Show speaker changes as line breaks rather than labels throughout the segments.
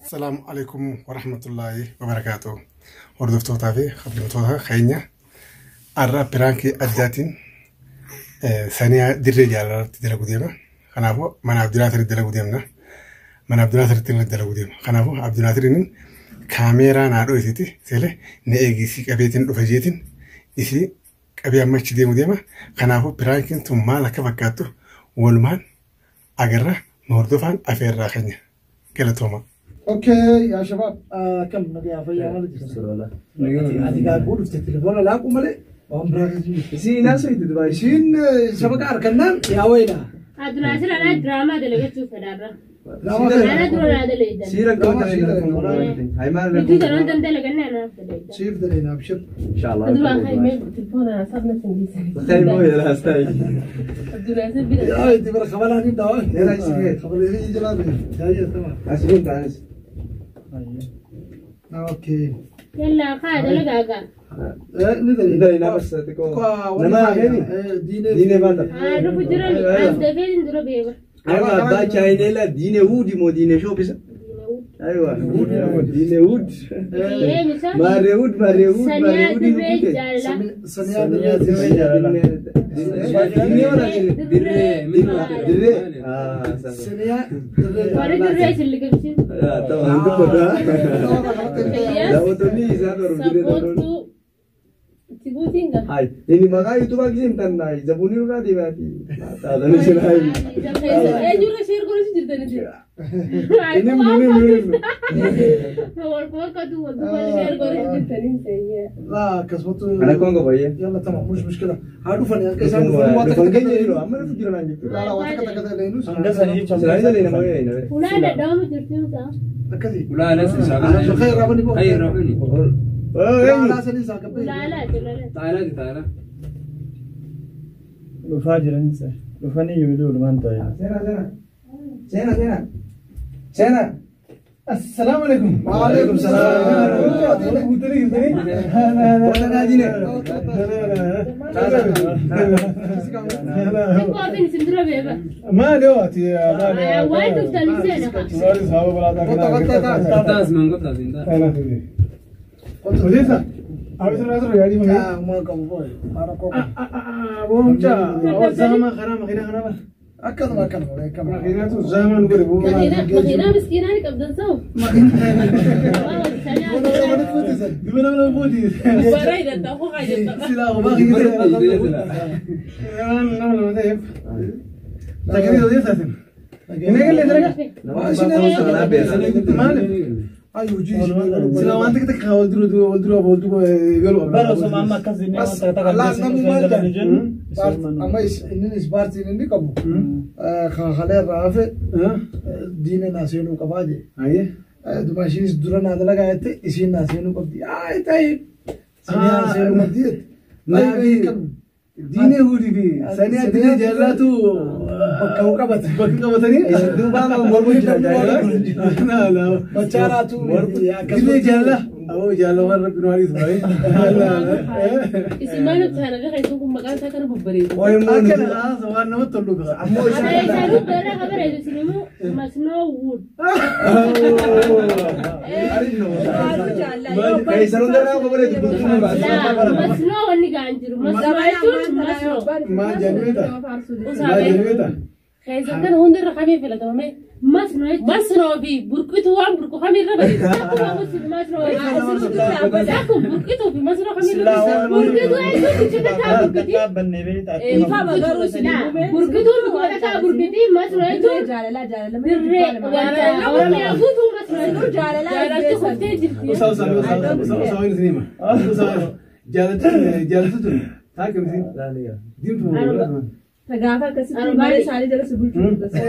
Salaamu alaikum warahmatullaahi wabarakaatu. Hordoftootaa fi kabajamtoota keenya har'a piraankii addaatiin saniyaa dirree jaalalatti dalagu deema. Kanaafuu mana Abdulaatiritti dalagu deemna. Mana Abdulaatiritti irratti dalagu deema. Kanaafuu Abdulaatiriin kaameeraa naa dho'isiti seele na eegisii qabeetiin dhufa jeetiin isii qabee amma achi deemu deema. Kanaafuu piraankiin tun maal akka fakkaattu walumaan agarra nu hordofaan afeerraa keenya. Galatooma.
Okay, yaa shabaab, akkam nagaa fayyaa maal jirtu? Ati gaaguu dhufte telefoona laaqu malee waan biraa keessa jirtu.
Isiin haasofte Dubaay.
Isiin shabaqa harkannaan yaa wayidha.
Abdulaazir alaa diraamaa dalagachuu fedhaarra.
Draamaa
Ana dura naa dalagan.
Siira goota Haymaan
Nuti kanan dan dalagan naa naaf dalagan.
Siif dalaina abshir.
Inshallah.
Duraan haimee telefoona sabna singiisa.
خير مو يا هاستاي
Abdulaazir bira.
Yaa itti bara kabalaa ni dawa.
Yala isii.
Kabalee jalaa ni. Yaa tamam.
اسفين تعال
Okay.
Yalla kaa dalagaa gaa.
Ni dalaina.
لا لا بس تكو نما غني
Diine.
ديني باتا
Haa dhufu jiran as dafee dura beeba.
ايوه با تشاينيلا ديني وودي مو ديني شو بس ايوه ديني وود
Eenyusa?
ما ريود ما ريود ما
Saniyaa
ريود
dirree jaalala.
Saniyaa dirree.
ديني ولا
Dirree.
ديني اه
Saniyaa dirree.
Warri dirree isin liqimsin.
طبعا دبا لا وتني زادر
Sabboontuu. Tibuutiin gaa.
هاي ini maqaa yuutuubaa gisee tan zabuunii irraa deemaati. Taatanii jira hayi.
Eenyurra sheer godhatu jirtani jira.
Inni muni muni.
Wal wal sheer godhatu jirtani seeyyaa.
La akkasumatti.
Ana koon qabayyee.
Yalla tamam mush mushkila. Haa dhufani akka isaan dhufan waa takka
Dhufan
takka
keenya jiru amma dhufu jira naan jechuudha.
La la waa takka takka dalainu.
Silaa isa leena malee na.
Ulaa dhadhaamu jirti musaa.
Akkasii.
ولا لا
Ana khayr rabani bo.
خير ربني
La la sanii saa qabbee.
Ulaalaa ulaalaa.
تعالى تعالى
Dhufaa jiranisa. Dhufanii iyyuu walumaan ta'e.
Seena seena. Seena seena. Seena.
Assalaamu alaikum.
Waalaikum salaam.
Guutanii jirtanii?
Wala naa diine.
Xiqqoo hafin isin dura beeba.
Maali yoo ati maali?
Waan dhuftanii seena.
Maali sababa balaa kana.
قطاس من قطاس انت
Odeessa. Abisir asir yaadi mame.
Yaa ma qabu boy. Ana koo.
Boomcha. Zama kana makina kana.
Akkanuma akkanuma beekama.
Makina tu zama nu godhe booma.
Makiinaa miskiinaa ni qabdan sa'u.
Duba nama nama booti.
Baraa hidhatta ho'aa hidhatta.
Silaa homaa kiyya. Nama lama ta'eef. Takanii odeessa asin. Inni galee dalaga. Maali?
Ay hojii.
Silaa waan takka takka wal dura wal dura wal dura galu.
Bara osoo amma akkas jennee waan takka takka
Allah
addeessinu
namu
osoo
maal
hin galanne jennu.
Amma inni ispaartiin inni qabu kaakalee irraa hafe diina naa seenuu qabaa jee.
Ayyee.
Duma ishiinis dura naa dalagaa jette isiin naa seenuu qabdi. Ay ta'e saniyaa seenuu qabdi jette.
Naafi diinee huudii fi sanii addunyaa jaallatu
Bakka hoo qabate.
bakka qabatanii.
Duuba mormu jira.
Machaaraatu
Dirree jaalla. Aboo jaalla waan rabbi nu hariisu baay'ee.
Isin maal nuti kana gaha isin kun maqaan isaa kana babbareedu.
Akkana haasa waan namatti tolu qaba.
Ammoo
Ana isaanii bara kabareedu isin immoo masnoo wood.
Keessan hundarraa qobalee dubbachuu ni baasa.
Laa masnoo wanni gahan jiru. Masnoo jechuun masnoo.
Maal jedhameeta? Maal
Usaabee.
jedhameeta?
Keessan kana hundarra kamii filatamame? Masnoo jechuun. Masnoo fi burqituu waan burqu kamirra bareedu. Masnoo jechuun. Burqituu fi masnoo kamirra bareedu. Burqituu jechuun bichita burqitii.
Dhaabbannee beektaa.
Burqituun godhataa burqitii masnoo jechuun dirree wanta Oromiyaa guutuu masnoo jechuun. Jaalalatti kuftee jirti.
Usaa usaa usaa usaa usaa waan isin hima. Usaa jaalatu jaalatu tun taa kamsi diimtuu.
Gaafa akkasitti mana isaanii jala si bulchuu turte.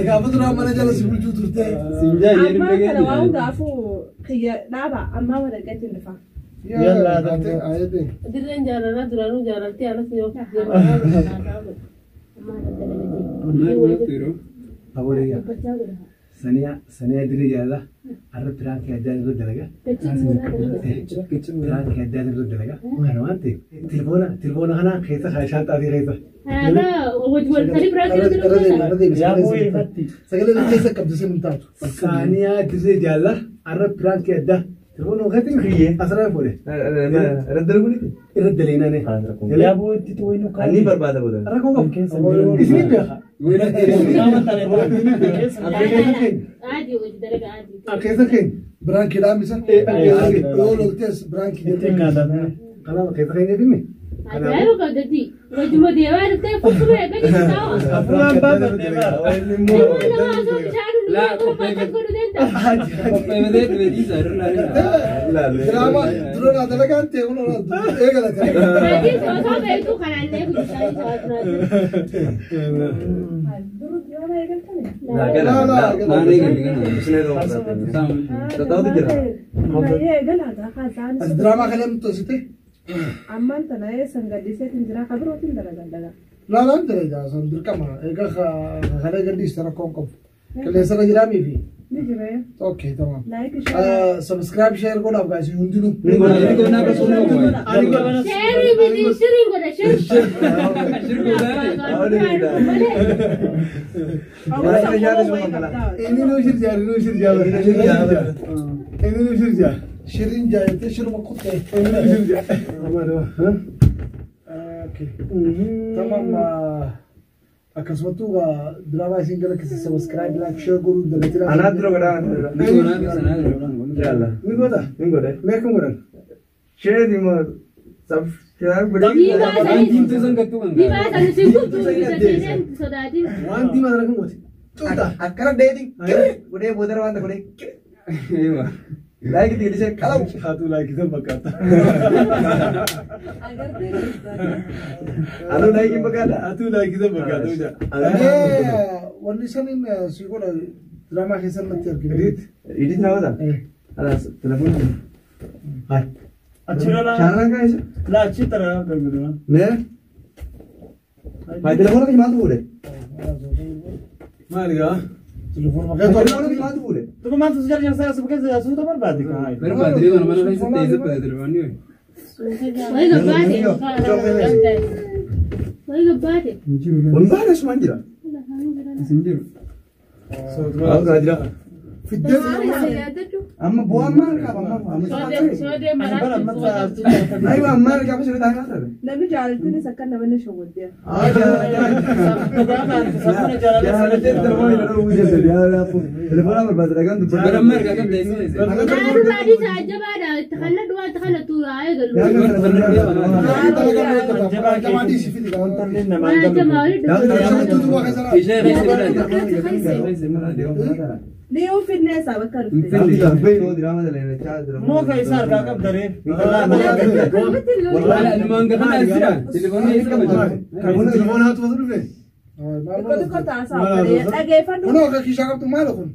Gaafa duraan mana jala si bulchuu turte.
Ammaa kana waan hundaafuu kiyya dhaaba ammaa wal argachuun dhufa.
Yalla,
Dirreen jaalalaa duraanuu jaalaltee alas yoo
ما تيرو
Abolee. Saniyaa dirree jaalala har'a piraankii addaa irra dalagaa. Piraankii addaa irra dalagaa. Kana waan ta'eef telefoona kana keessa shaanxaa keessa.
Sagalee keessa qabdu sin taatu.
Saniyaa dirree jaalala har'a piraankii addaa telefoona keetti asirraa fuudhe.
Irra dalaguuniti?
Irra daleenaane.
Yaaboo itti tuwaynu kaan.
Anni barbaada booda.
Rakkoo qabu. Isin beeka. Keessa keenya.
Biraankii dhaamisa. Yoo loltees biraankii
Ittiin naadame.
Kanaaf keessa keenya dhimmi.
Ajaa'iba qabdatti. Wajjuma deemaa dhuftee futtuma eeganii taa'u.
Afumaan baafannee bara.
Ilma namaa osoo bishaan dhuguu qofa akkas godhu danda'a.
Diraama dura naa dalagaan ta'e kun eegala ta'e.
Maatiin osoo beektuu kanaan eegu bishaan isaa turaa.
Duru diraama eegaltame.
As diraamaa kana mutosite.
Ammaan tana eessan gadhiiseetiin jira kabirootiin dalagan dalaga.
Laalaan dalagaa san dirqama egaa kalee gadhiiste rakkoon qabu. Qilleensarra jiraamii fi.
Ni jira.
Okay, tamam.
Like share.
Subscribe share godhaaf guys hundinuu.
Sheerii miti shiriin godha shir.
Inni nuu shirjaa inni nuu shirjaa. Inni nuu shirjaa.
Shirin jaayatee shirma kuttee.
Inni nuu shirjaa.
Okay. Tamam. Akkasumattuu diraamaa isin gara keessa subscribe like share godhuu dalagaa.
Anaa dura godhaa. Yalla.
Ni goota.
Ni godhe.
Mee akkam godhan?
Share immoo subscribe godhee.
Diimaa sanii si gubtuu sodaatiin sodaatiin.
Waan diimaa sana kan goote. Tuuta.
Akkana deetiin godhee boodara waan godhee. Like itti gadhiisee qalawu.
Haatu laakisan fakkaata.
Agartee
Anuu like hin fakkaata.
Haatu laakisan fakkaata.
Wanni saniin si godha diraamaa keessa natti argina.
Edit.
Edit naa godha? Alaas telefoona. Hai.
Achirra laa.
Shaarraan kaa isa?
Laa achi tara gargaaru.
Mee? Hai telefoona kiyya maaltu fuudhe?
Maali gaa?
Telefoona maqaa
Telefoona kiyya maaltu fuudhe?
Tokko maaltu si jarjarsa asuma keessa yaasuuta barbaade kaa.
Wayi gabbaate. Wayi gabbaate.
Kun baala asumaan jira. Haa jira.
Fiddee.
Amma bu'aan maal qaba amma amma
Soodee
Bara amma
maraatti.
Aywa amma qaba sirrii taa'ee haasa'e.
Namni jaalattiinis akka nama shawwaddiya.
Telefoona barbaada dhagaan dubbata.
Naannoo raadii isaa jabaadha. Itti kanna duwwaa itti kanna tuuraa eegalu. Waan jamaa olii dubbatu.
Ni finne isaa bakka dhufte.
Moo ka isaa harkaa qabdaree.
Telefoona haatu osoo dhufe.
Tokko tokko taasaa dhageeffadhu.
Kunoo akka kiishaa qabdu maali kun?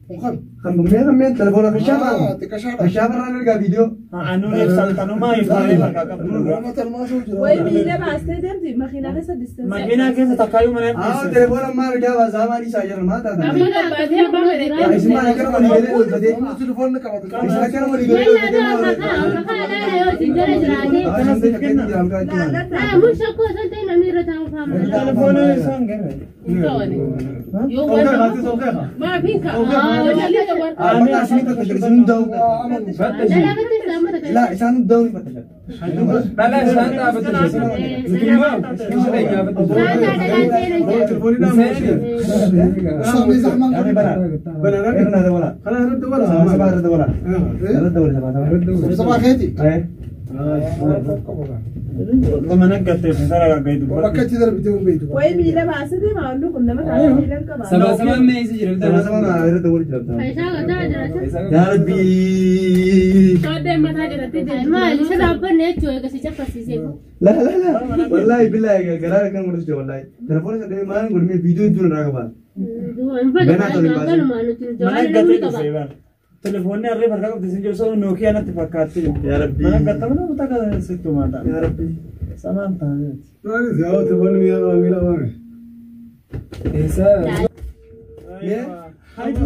Kun kan?
Kan bummee telefoona kashaafaa.
Xiqqashaadha.
Kashaafarraan ergaa viidiyoo.
Anuun ibsaltanumaa ibsalee harkaa qabdu.
Nama talmaasuu jira.
Wayi miila baastee deemti makiinaa keessa distance.
Makiinaa keessa takkaayyuu mana
Haa telefoona ammaa ergaa baasaa maalii isaa jira maal taata?
Amma gabbaatee abbaa fedhe.
Isin maal akkana walii galee dhooffatee?
Namni telefoonni qabatu.
Isin akkana walii galee
Yallaa
dhooffatee
dura
maal?
kakaa kakaa laala yoo isin jala jiraate. Mun shakkoo osoo hin ta'in namni irra taa'u faama.
Telefoona isaan gara.
Yoo waan maafiin ka'a.
Bakka isin fattashan isin hundaa'u.
Dalaagatti
Laa isaan hundaa'u ni fattashan.
Saamii zahmaan kun.
Irra dabala.
Kana irratti dabala.
Sabaa sabaa irra dabala. Irra dabala sabaa sabaa.
Sabaa keeti.
Mana gattee fi sara gaggaa'e dubbatu.
Bakka itti darbitee hin beektu.
Wayi miila baasee deema wanni kun nama taasisa miila hin qaba.
Sabaa sabaa irra dabala jira.
Faayisaa gataa jiraata.
Yaa Rabbi.
Soodee mataa jiratti maali isa dhaabbanne jechuun eegasi caffasiisee.
La la la. Wallahi billahi garaa kan godhatu jira wallahi. Telefoona isa dhahee maal godhamee viidiyoo hedduun irraa qaba.
Galumaa nuti
Mana
jawaana
gattee
namni qaba.
dhufee bara. Telefoonni harree harkaa qabdi isin jiru sun Nokia natti fakkaatti.
Yaa Rabbi.
Mana gattama nama takka sittu maata.
Yaa Rabbi.
Samaan taa'eeti.
Maali si'aa telefoonni miila miila waame.
Mee?
هاي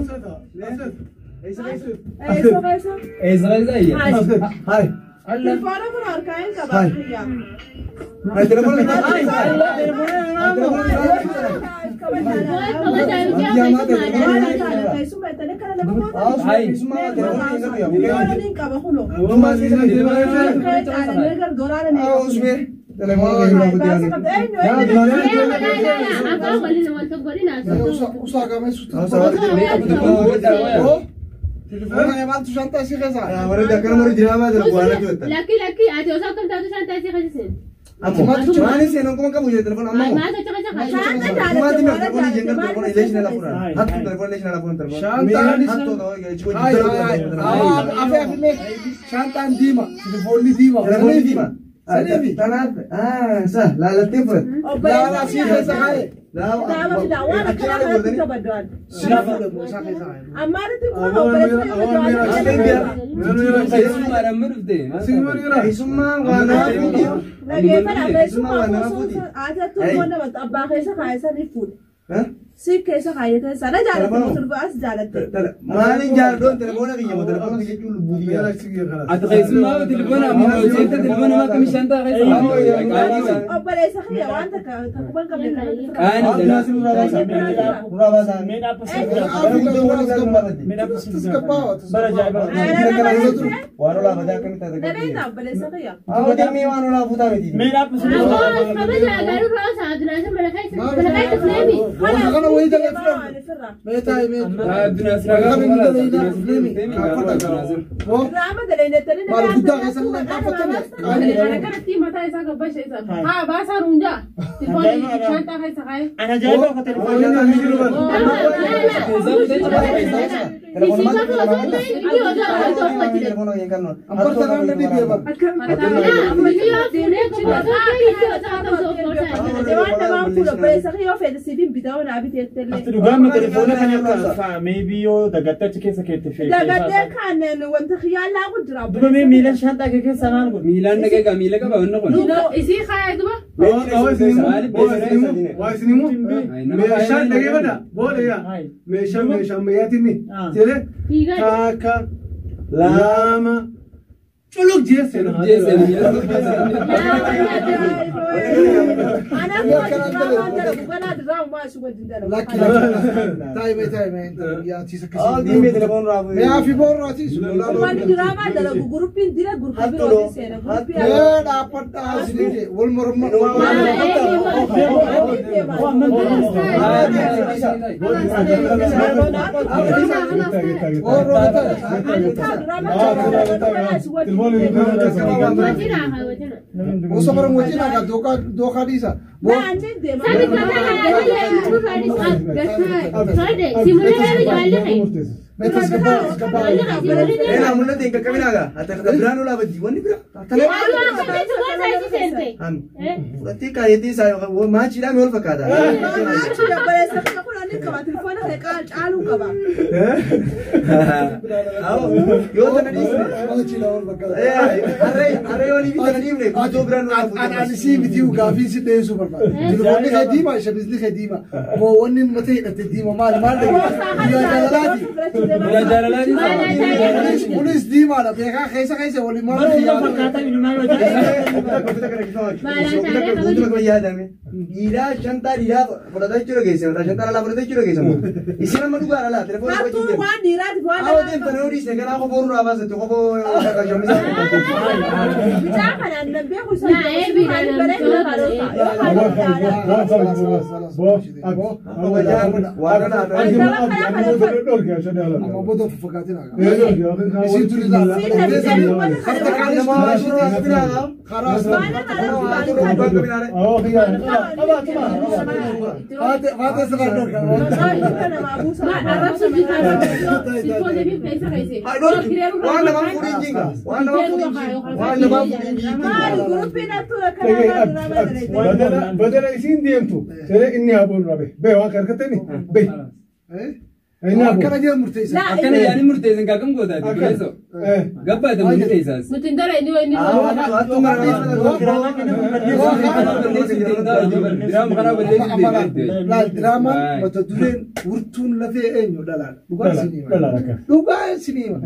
لا دراما متدرين
Wurtuun lafee eenyu dhalaadha. Dhugaa isinii hima.
Dhalaadha akka.
Dhugaa isinii hima.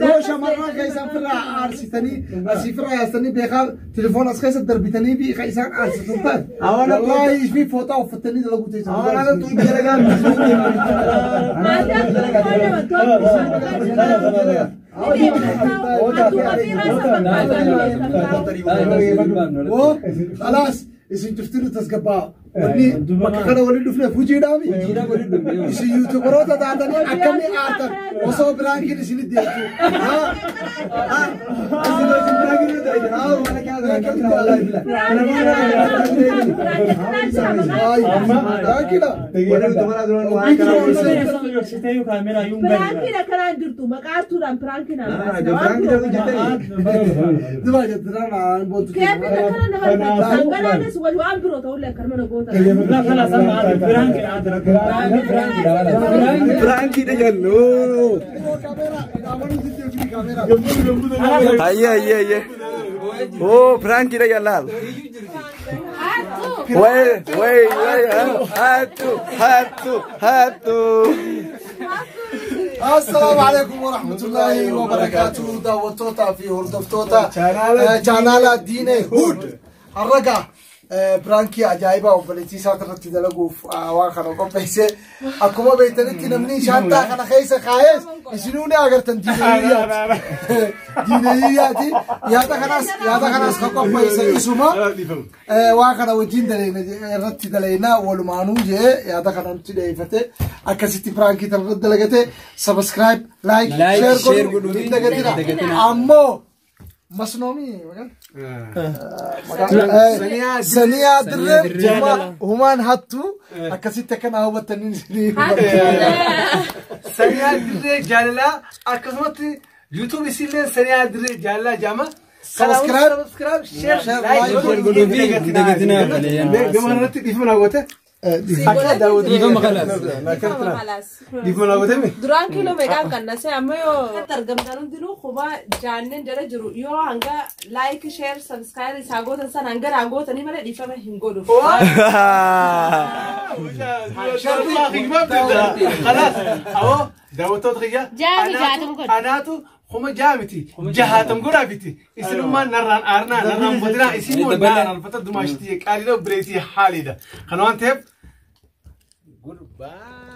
Yoo shamarran keessan firraa aarsitanii asii firraa yaastanii beekaa telefoon as keessa darbitanii fi kan isaan aarsitan taate. Wallaahi fi fooxaa uffatanii dalaguu teessan. خلاص isin cuftinu tasgabbaa wanni bakka kana waliin dhufneef hojiidhaami. Isin yuutuubaroota taatanii akkamii aartan osoo biraankiin isinit deemtu.
Piraankiin akkanaan jirtu maqaartuudhaan piraankiin
Dibaa jettiraan aan boontu.
Keefin akkana nama sanganaanis wal waan biroo ta'ullee akkanuma na goota.
Hayyee hayyee hayyee. Oo piraankiidha jallaal. Way way way hattu hattu hattu.
السلام عليكم ورحمة الله وبركاته داوتوتا في هردفتوتا شانالا ديني هود الرقا برانكي عجائبة وبلتي ساترت دلقوف واخر وقبيسة أكما بيتنتي نمني شانتا خنا خيسة خايس يسنوني أغرتن دينيات دينياتي يا خلاص يا خلاص خقبيسة اسمه واخر وجين دلينا رتي دلينا ولمانو جي يا خنا نتي akkasitti piraankii tan irratti dalagate subscribe like share godhuu hin dagatina ammoo masnoomii maqaan saniyaa dirree humaan hattu akkasitti akkana hubattanii isinii
Saniyaa dirree jaalalaa akkasumatti YouTube isiillee saniyaa dirree jaalalaa jaama.
Subscribe,
Subscribe, share,
share,
like
like
godhuu hin dagatinaa. Gama kanatti dhiifama naa goote. Akka daawwatu.
Dhiifama kalaas.
Dhiifama naa goote mi?
Duraan kiiloo meeqaan qannasee amma yoo argamtan hundinuu quba jaannen jala jiru yoo hanga like share subscribe isaa gootan san hanga naa gootanii malee dhiifama hin godhu.
خلاص اهو دعوتات غيا
Jaami jaatam godhu.
اناتو خما جامتي جهاتم غرابتي اسلوما نران ارنا نران بدنا اسمو نران فتد دماشتي قالي لو بريتي حالي ده خنوان تيب Goodbye.